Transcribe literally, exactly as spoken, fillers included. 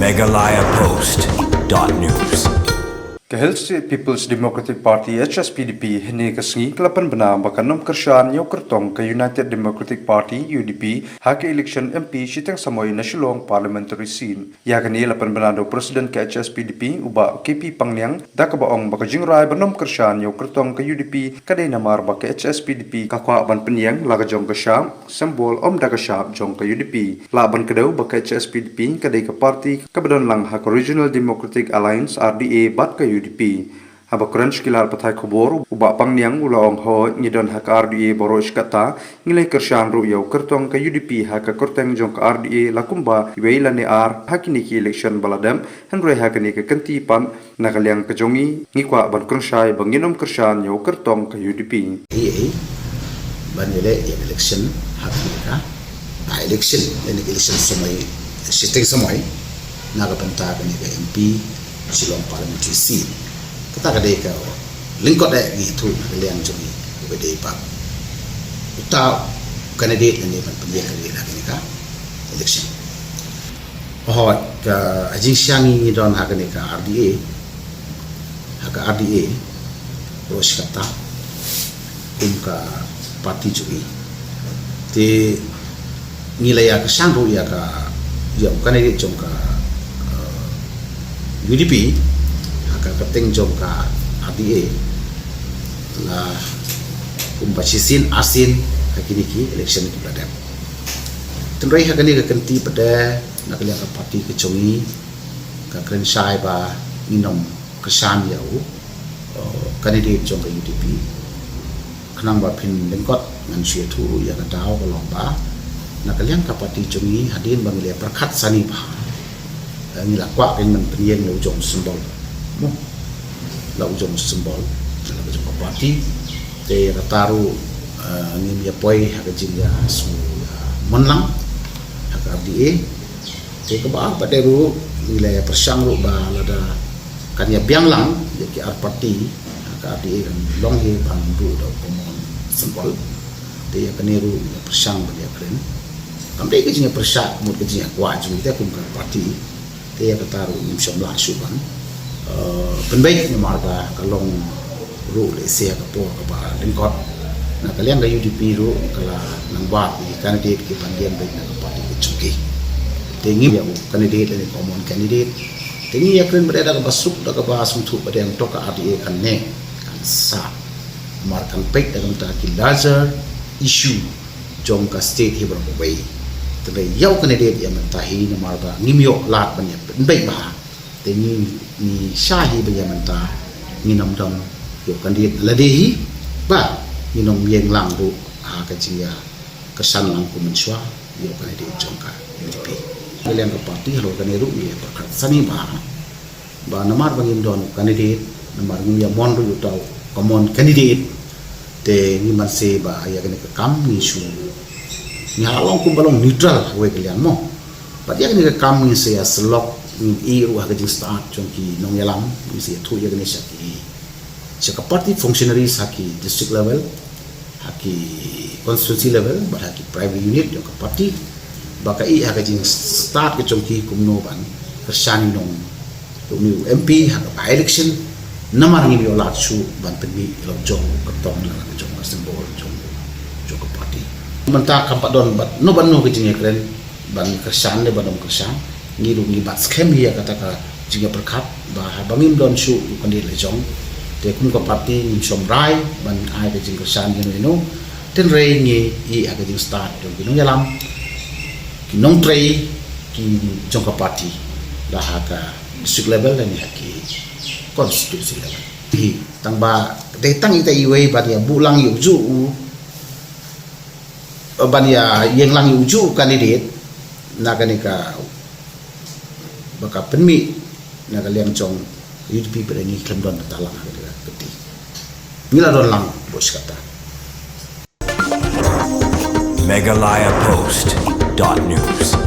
Meghalaya Post dot news. Ka Hill State People's Democratic Party, H S P D P, hynne ka sngi ka la pynbna ba kan ym kyrshan ïa u kyrtong ka United Democratic Party, U D P, ha ka election M P shiteng samoi na Shillong Parliamentary Seat. Ïa kane la pynbna da u President ka H S P D P, u Bah K P Pangniang, da kaba ong ba ka jingrai ban ym kyrshan ïa u kyrtong ka U D P ka dei namar ba ka H S P D P ka kwah ban pynïeng la ka jong ka shap, symbol, ym da ka shap jong ka U D P. Lah ban kdew ba ka H S P D P ka dei ka party kaba don lang ha ka Regional Democratic Alliance, R D A, bad ka U D P. Haba kren sha ki lad pathai khubor, u Bah Pangniang u la ong, hooid, ngi don ha ka R D A baroh shi katta, ngi la kyrshan ruh ïa u kyrtong ka U D P ha ka kyrteng jong ka R D A la kumba iwei lane ar ha kine ki election ba la dep, hynrei ha kane ka kynti pat, na ka liang ka jong ngi, ngi kwah ban kynshai ba ngin ym kyrshan ïa u kyrtong ka U D P. Ei ei, ban ïaleh ïa ka election ha kane ka, ah, election, ïa ka election samoi, shiteng samoi, na ka bynta kane ka M P Shillong Parliamentary Seat. Kata ka dei ka lyngkot eh ngi ïathuh na ka liang jong ngi, kaba dei ba uta u candidate lane ban pynïeng candidate ha kane ka election. Hooid, ka, ha jingshisha ngi don ha kane ka R D A, ha ka R D A, baroh shi katta, kum ka party jong ngi. Te ngi la ïa kyrshan ruh ïa ka, ïa u candidate jong ka, eh, U D P, ha ka kyrteng jong ka R D A, la kumba shisien arsien ha kine ki election kiba la dep. Hynrei ha kane ka kynti pat, na ka liang ka party ka jong ngi, ka kren shai ba ngin ym kyrshan ïa u, eh, candidate jong ka U D P. Khnang ba phin lyngkot, ngan shu ïathuh ruh ïa ka daw, ka long ba na ka liang ka party jong ngi, hadien ba ngi la pyrkhat sani bha, eh, ngi la kwah ban pynïeng la u jong u symbol. Mo, la u jong u symbol, la u jong ka party. Te ïa kata ruh, eh, ngim ïa poi ha ka jingïasngewmon lang ha ka R D A. Te kaba ar pat ruh, ngi la ïa pyrshang ruh ba lada kan ïa biang lang ïa ki ar party ha ka R D A, kan long hi ba ngin duh da u common symbol. Te ïa kane ruh ngi ïa pyrshang ban ïa kren. Kam dei ka jingïapyrshah, ka mut ka jingïakwah jong ngi te kum ka party. Te ïa kata ruh ngim shym lah shuh ban, eh, pynbeit namar ba ka long ruh lehse ha ka por kaba lyngkot. Na ka liang ka U D P ruh ka la nang wad ïa ki candidate kiban ïeng beit na ka party ka jong ki. Te ngim ïa u candidate lane common candidate. Te ngi ïa kren bad da kaba suk, da kaba sngewthuh ba dei hangto ka R D A kan neh, kan sah. Namar kan peit da ka bynta ki larger issue jong ka state hi baroh kawei. Te ïa u candidate ïa mynta hi namar ba ngim ïoh lad ban ïa pynbeit bha. Te ngi, ngi shah hi ba ïa mynta ngin ym don ïa u candidate lade hi, ba ngin ym ïeng lang ruh ha ka jingïakyrshan lang kum mynshuwa ïa u candidate jong ka U D P. Ngi leng ka party halor kane ruh ngi ïa pyrkhat sani bha, ba namar ba ngim don u candidate, namar ngim ïa mon ruh ïa uta u common candidate. Te ngi man se ba ïa kane ka kam ngi shu, ngi ha long kumba long neutral ha kawei ka liang mo. Bad ïa kane ka kam ngin sa ïa syllok, ngin ïeh ruh ha ka jingstad jong ki nongïalam, ngin sa ïathuh ïa kane sha ki, sha ka party functionaries ha ki district level, ha ki constituency level, bad ha ki primary unit jong ka party. Ba ka ïeh ha ka jingstad ka jong ki kumno ban kyrshan ïa u nong, ïa une u M P ha ka by-election. Namar ngim ïoh lad shuh ban pynmih ïa la u jong u kyrtong, ïa la u jong ka symbol jong, jong ka party. Mynta kam pat don bad no bad no ka jingïakren ban kyrshan ne ban ym kyrshan. Ngi ruh ngi bat skhem ïa kata ka jingïapyrkhat ba haba ngim don shuh u candidate la jong, te kum ka party ngim shym rai ban ai ka jingkyrshan ïa no ïa no. Hynrei ngi ïeh ha ka jingstad jong ki nongïalam, ki nongtrei, ki jong ka party, la ha ka district level lane ha ki constituency level. Hi, tang ba dei tang ita iwei ban ïa buh lang ïa ujuh u, ban ïa ïeng lang ïa ujuh u candidate na kane ka, ba ka pynmih na ka liang jong U D P, ba ngi khlem don bynta lang ha kane ka kti. Ngi la don lang bad shi katta. Meghalaya Post dot news.